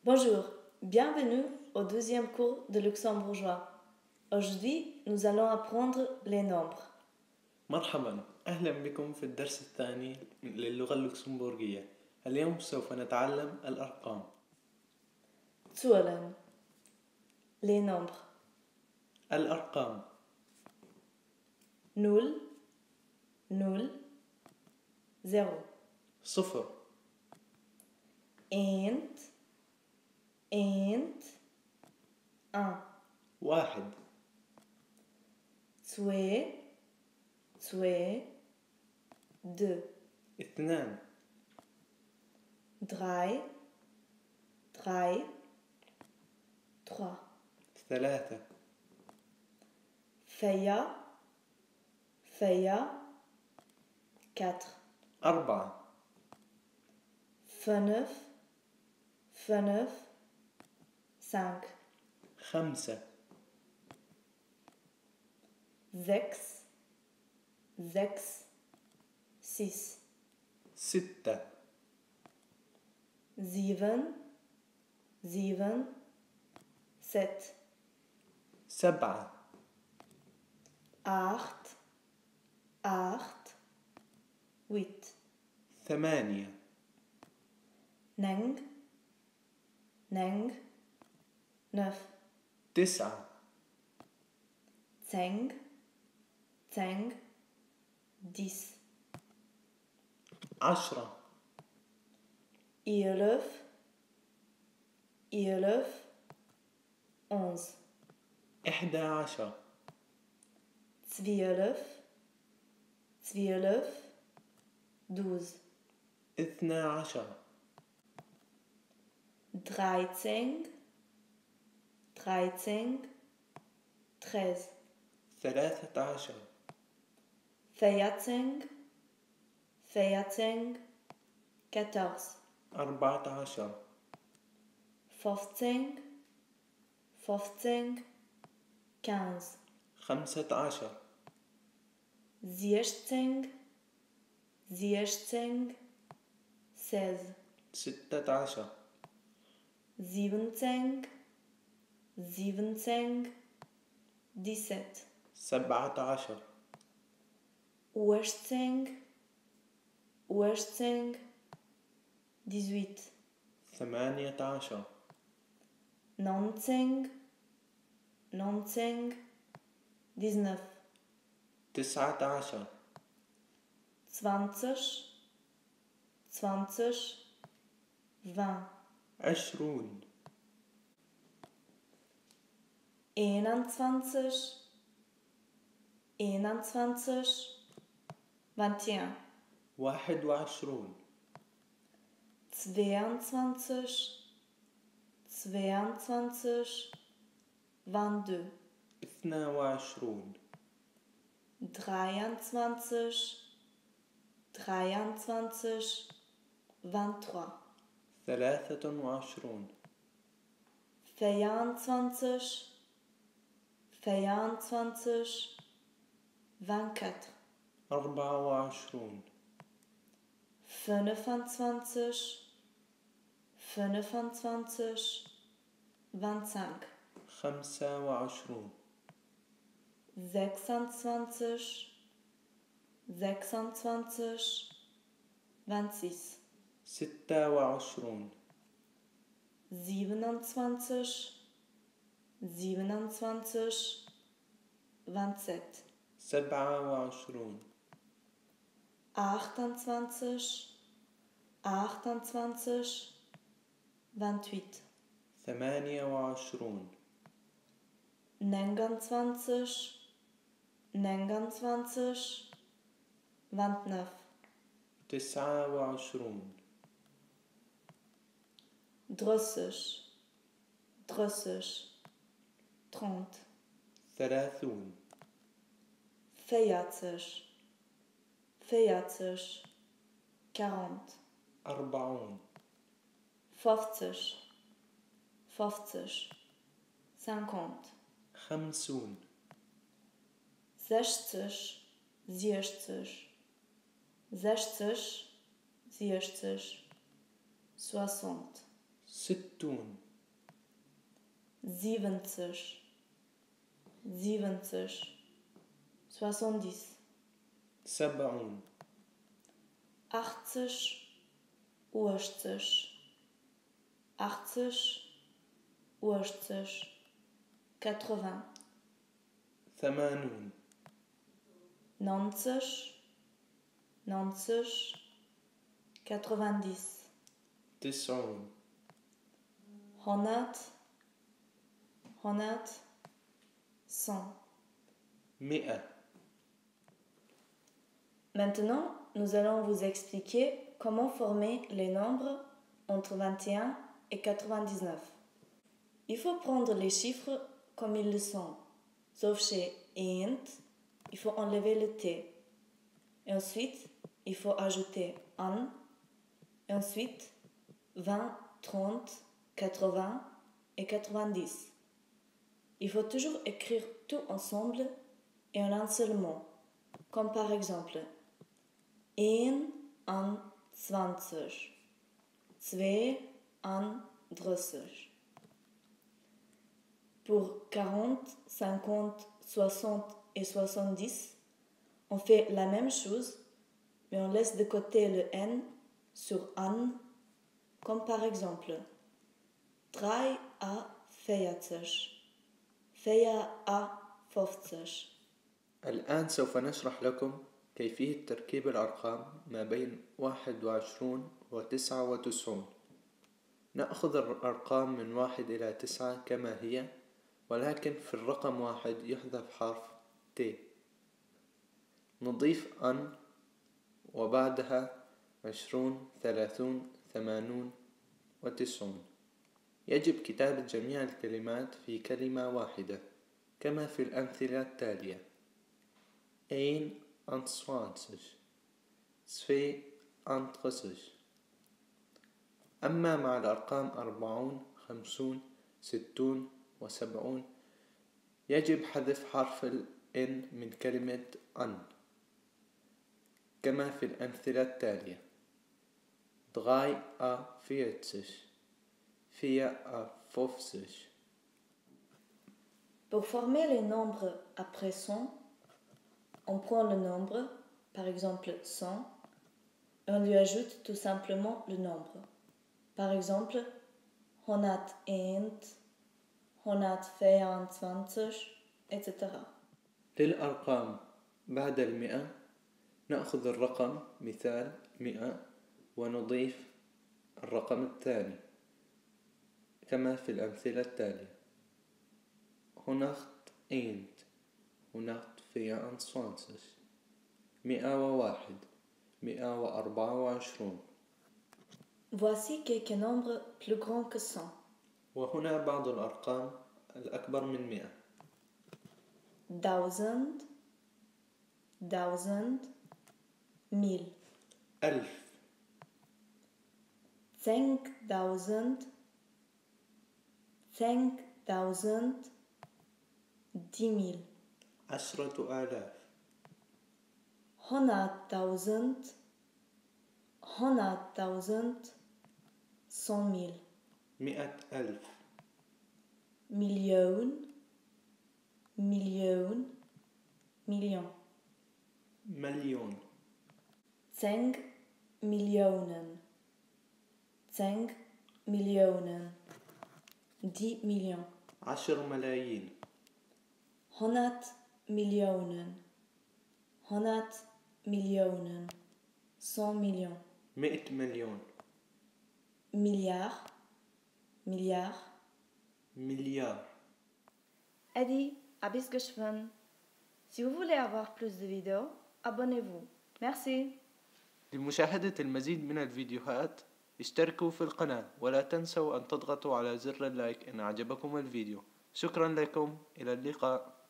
Bonjour, bienvenue au deuxième cours de luxembourgeois. Aujourd'hui, nous allons apprendre les nombres. مرحبا أهلا بكم في الدرس الثاني للغة اللوكسمبورغية اليوم سوف نتعلم الأرقام Zuelen. Les nombres. الأرقام 0, 0, 0. صفر Eent, eent, 1. واحد 2, 2, 2. اثنان 3, 3, 3. ثلاثة 4, 4, 4. أربعة 5, 5, 5. خمسة 6, 6, 6. ستة 7, 7, 7. سبعة 8, 8, 8. ثمانية 9, 9, 9. تسعة 10, 10, 10. عشرة 11, 11, 11. إحدى عشر 12, 12, 12. اثنا عشر 13, 13, 13. ثلاثة عشر 14, 14, 14. أربعة عشر 15, 15, 15. خمسة عشر 16, 16, 16. ستة عشر 17, 17, 17. سبعة عشر 18, 18, 18. ثمانية عشر 19, 19, 19. تسعة عشر 20, 20, 20. عشرون 21, 21, 21. واحد وعشرون 22, 22, 22. اثنا وعشرون 23, 23, 23. ثلاثة وعشرون 24, 24, 24. أربعة وعشرون 25, 25, 25. خمسة وعشرون 26, 26, 26. ستة وعشرون 27, 27, 27. سبعة وعشرون 28, 28, 28. ثمانية وعشرون 29, 29, 29. تسعة وعشرون 30, 30, 30. ثلاثون 40, 40, 40. أربعون 50, 50, 50. خمسون 60, 60, 60, 60, 60. ستون. 70, 70, 70. سبعون. 80, 80, 80, 80, 80. ثمانون. 90, 90, 90. تسعون. 100, 100, 100. مئة. Maintenant, nous allons vous expliquer comment former les nombres entre 21 et 99. Il faut prendre les chiffres comme ils le sont, sauf chez eent, il faut enlever le T. Et ensuite, il faut ajouter an, et ensuite 20, 30, 80 et 90. Il faut toujours écrire tout ensemble et en un seul mot, comme par exemple een an zwanzeg, zwee an drësseg. Pour 40, 50, 60 et 70, on fait la même chose, mais on laisse de côté le n sur an, comme par exemple 3 a 40, 4 a 50. الآن سوف نشرح لكم كيفية تركيب الأرقام ما بين 21 و99. نأخذ الأرقام من 1 إلى 9 كما هي، ولكن في الرقم 1 يحذف حرف T. نضيف an وبعدها 20، 30، 80 و90. يجب كتابة جميع الكلمات في كلمة واحدة كما في الأمثلة التالية: 21، 32. أما مع الأرقام 40، 50، 60 و70 يجب حذف حرف ال N من كلمة an كما في الأمثلة التالية: 43، 54. Pour former les nombres après 100, on prend le nombre, par exemple 100, et on lui ajoute tout simplement le nombre. Par exemple, 101, 124, etc. للأرقام بعد المئة نأخذ الرقم مثال 100 ونضيف الرقم الثاني كما في الأمثلة التالية: 101، 124، 101، 124. Voici quelques nombres plus grands que 100. وهنا بعض الأرقام الأكبر من 100. 1000, 1000, 1000. 1000. 10.000, 10.000, 10 000. 10,000. 100.000, 100.000, 100 000. 100,000. Millioun, millioun, million. مليون. 10 Milliounen, 10 Milliounen, 10 millions. 10 ملايين. 100 Milliounen, 100 Milliounen, 100 millions. 100 مليون. Milliard, milliard. مليار. Äddi, a bis geschwënn. Si vous voulez avoir plus de vidéos, abonnez-vous. Merci. لمشاهدة المزيد من الفيديوهات اشتركوا في القناة، ولا تنسوا أن تضغطوا على زر اللايك إن أعجبكم الفيديو. شكرا لكم، إلى اللقاء.